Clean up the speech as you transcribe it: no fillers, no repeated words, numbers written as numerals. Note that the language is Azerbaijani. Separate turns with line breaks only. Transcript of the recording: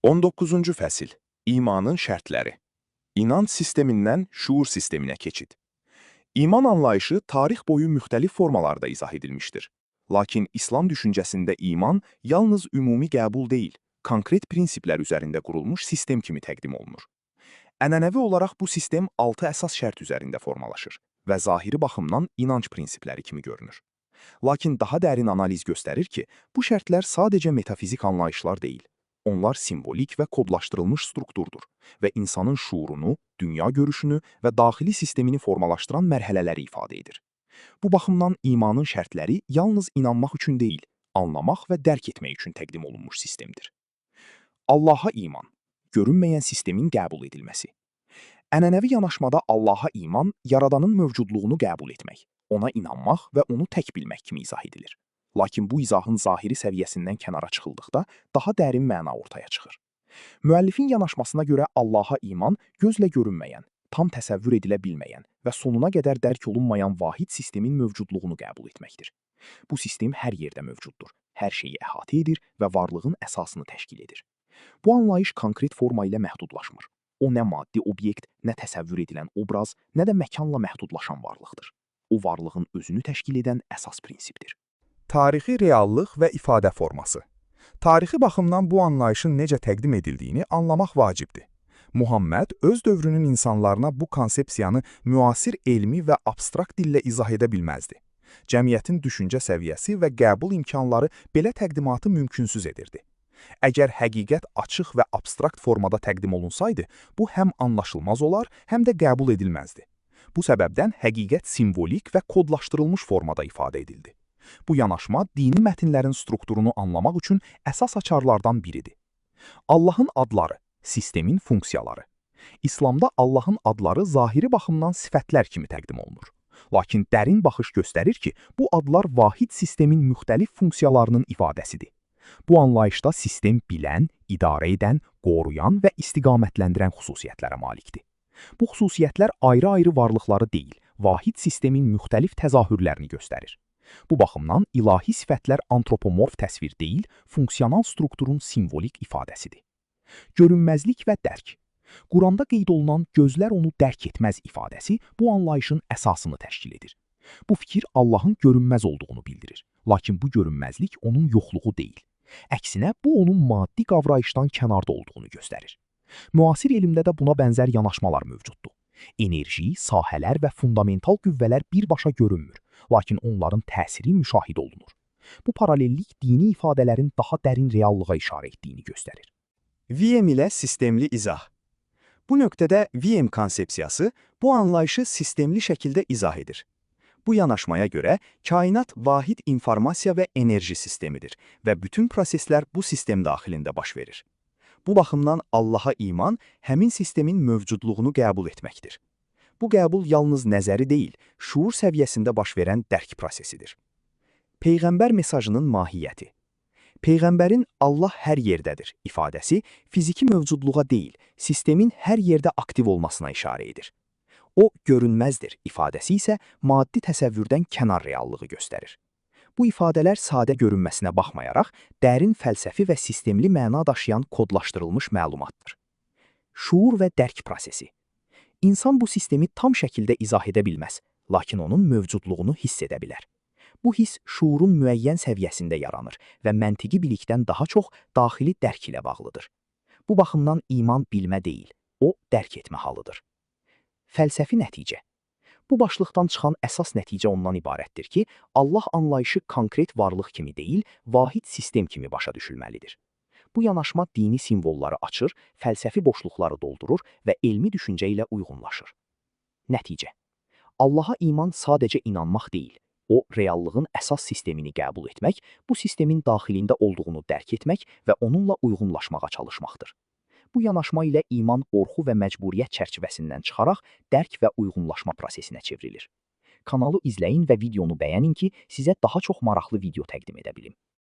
19-cu fəsil. İmanın şərtləri. İnanc sistemindən şuur sisteminə keçid. İman anlayışı tarix boyu müxtəlif formalarda izah edilmişdir. Lakin İslam düşüncəsində iman yalnız ümumi qəbul deyil, konkret prinsiplər üzərində qurulmuş sistem kimi təqdim olunur. Ənənəvi olaraq bu sistem 6 əsas şərt üzərində formalaşır və zahiri baxımdan inanc prinsipləri kimi görünür. Lakin daha dərin analiz göstərir ki, bu şərtlər sadəcə metafizik anlayışlar deyil. Onlar simvolik və kodlaşdırılmış strukturdur və insanın şuurunu, dünya görüşünü və daxili sistemini formalaşdıran mərhələləri ifadə edir. Bu baxımdan imanın şərtləri yalnız inanmaq üçün deyil, anlamaq və dərk etmək üçün təqdim olunmuş sistemdir. Allaha iman, görünməyən sistemin qəbul edilməsi. Ənənəvi yanaşmada Allaha iman, Yaradanın mövcudluğunu qəbul etmək, ona inanmaq və onu tək bilmək kimi izah edilir. Lakin bu izahın zahiri səviyyəsindən kənara çıxıldıqda daha dərin məna ortaya çıxır. Müəllifin yanaşmasına görə Allaha iman gözlə görünməyən, tam təsəvvür edilə bilməyən və sonuna qədər dərk olunmayan vahid sistemin mövcudluğunu qəbul etməkdir. Bu sistem hər yerdə mövcuddur, hər şeyi əhatə edir və varlığın əsasını təşkil edir. Bu anlayış konkret forma ilə məhdudlaşmır. O nə maddi obyekt, nə təsəvvür edilən obraz, nə də məkanla məhdudlaşan varlıqdır. O varlığın özünü təşkil edən əsas prinsipdir.
Tarixi reallıq və ifadə forması. Tarixi baxımdan bu anlayışın necə təqdim edildiyini anlamaq vacibdir. Muhammed öz dövrünün insanlarına bu konsepsiyanı müasir elmi və abstrakt dillə izah edə bilməzdi. Cəmiyyətin düşüncə səviyyəsi və qəbul imkanları belə təqdimatı mümkünsüz edirdi. Əgər həqiqət açıq və abstrakt formada təqdim olunsaydı, bu həm anlaşılmaz olar, həm də qəbul edilməzdi. Bu səbəbdən həqiqət simvolik və kodlaşdırılmış formada ifadə edildi. Bu yanaşma dini mətnlərin strukturunu anlamaq üçün əsas açarlardan biridir. Allahın adları, sistemin funksiyaları. İslamda Allahın adları zahiri baxımdan sifətlər kimi təqdim olunur. Lakin dərin baxış göstərir ki, bu adlar vahid sistemin müxtəlif funksiyalarının ifadəsidir. Bu anlayışda sistem bilən, idarə edən, qoruyan və istiqamətləndirən xüsusiyyətlərə malikdir. Bu xüsusiyyətlər ayrı-ayrı varlıqları deyil, vahid sistemin müxtəlif təzahürlərini göstərir. Bu baxımdan ilahi sifətlər antropomorf təsvir deyil, funksional strukturun simvolik ifadəsidir. Görünməzlik və dərk. Quranda qeyd olunan "gözlər onu dərk etməz" ifadəsi bu anlayışın əsasını təşkil edir. Bu fikir Allahın görünməz olduğunu bildirir. Lakin bu görünməzlik onun yoxluğu deyil. Əksinə, bu onun maddi qavrayışdan kənarda olduğunu göstərir. Müasir elmdə də buna bənzər yanaşmalar mövcuddur. Enerji, sahələr və fundamental qüvvələr birbaşa görünmür, lakin onların təsiri müşahidə olunur. Bu paralellik dini ifadələrin daha dərin reallığa işarə etdiyini göstərir.
VM ilə sistemli izah. Bu nöqtədə VM konsepsiyası bu anlayışı sistemli şəkildə izah edir. Bu yanaşmaya görə kainat vahid informasiya və enerji sistemidir və bütün proseslər bu sistem daxilində baş verir. Bu baxımdan Allaha iman həmin sistemin mövcudluğunu qəbul etməkdir. Bu qəbul yalnız nəzəri deyil, şuur səviyyəsində baş verən dərk prosesidir. Peyğəmbər mesajının mahiyyəti. Peyğəmbərin "Allah hər yerdədir" ifadəsi fiziki mövcudluğa deyil, sistemin hər yerdə aktiv olmasına işarə edir. "O görünməzdir" ifadəsi isə maddi təsəvvürdən kənar reallığı göstərir. Bu ifadələr sadə görünməsinə baxmayaraq, dərin fəlsəfi və sistemli məna daşıyan kodlaşdırılmış məlumatdır. Şuur və dərk prosesi. İnsan bu sistemi tam şəkildə izah edə bilməz, lakin onun mövcudluğunu hiss edə bilər. Bu hiss şuurun müəyyən səviyyəsində yaranır və məntiqi bilikdən daha çox daxili dərk ilə bağlıdır. Bu baxımdan iman bilmə deyil, o dərk etmə halıdır. Fəlsəfi nəticə. Bu başlıqdan çıxan əsas nəticə ondan ibarətdir ki, Allah anlayışı konkret varlıq kimi deyil, vahid sistem kimi başa düşülməlidir. Bu yanaşma dini simvolları açır, fəlsəfi boşluqları doldurur və elmi düşüncə ilə uyğunlaşır. Nəticə. Allaha iman sadəcə inanmaq deyil, o reallığın əsas sistemini qəbul etmək, bu sistemin daxilində olduğunu dərk etmək və onunla uyğunlaşmağa çalışmaqdır. Bu yanaşma ilə iman qorxu və məcburiyyət çərçivəsindən çıxaraq dərk və uyğunlaşma prosesinə çevrilir. Kanalı izləyin və videonu bəyənin ki, sizə daha çox maraqlı video təqdim edə bilim.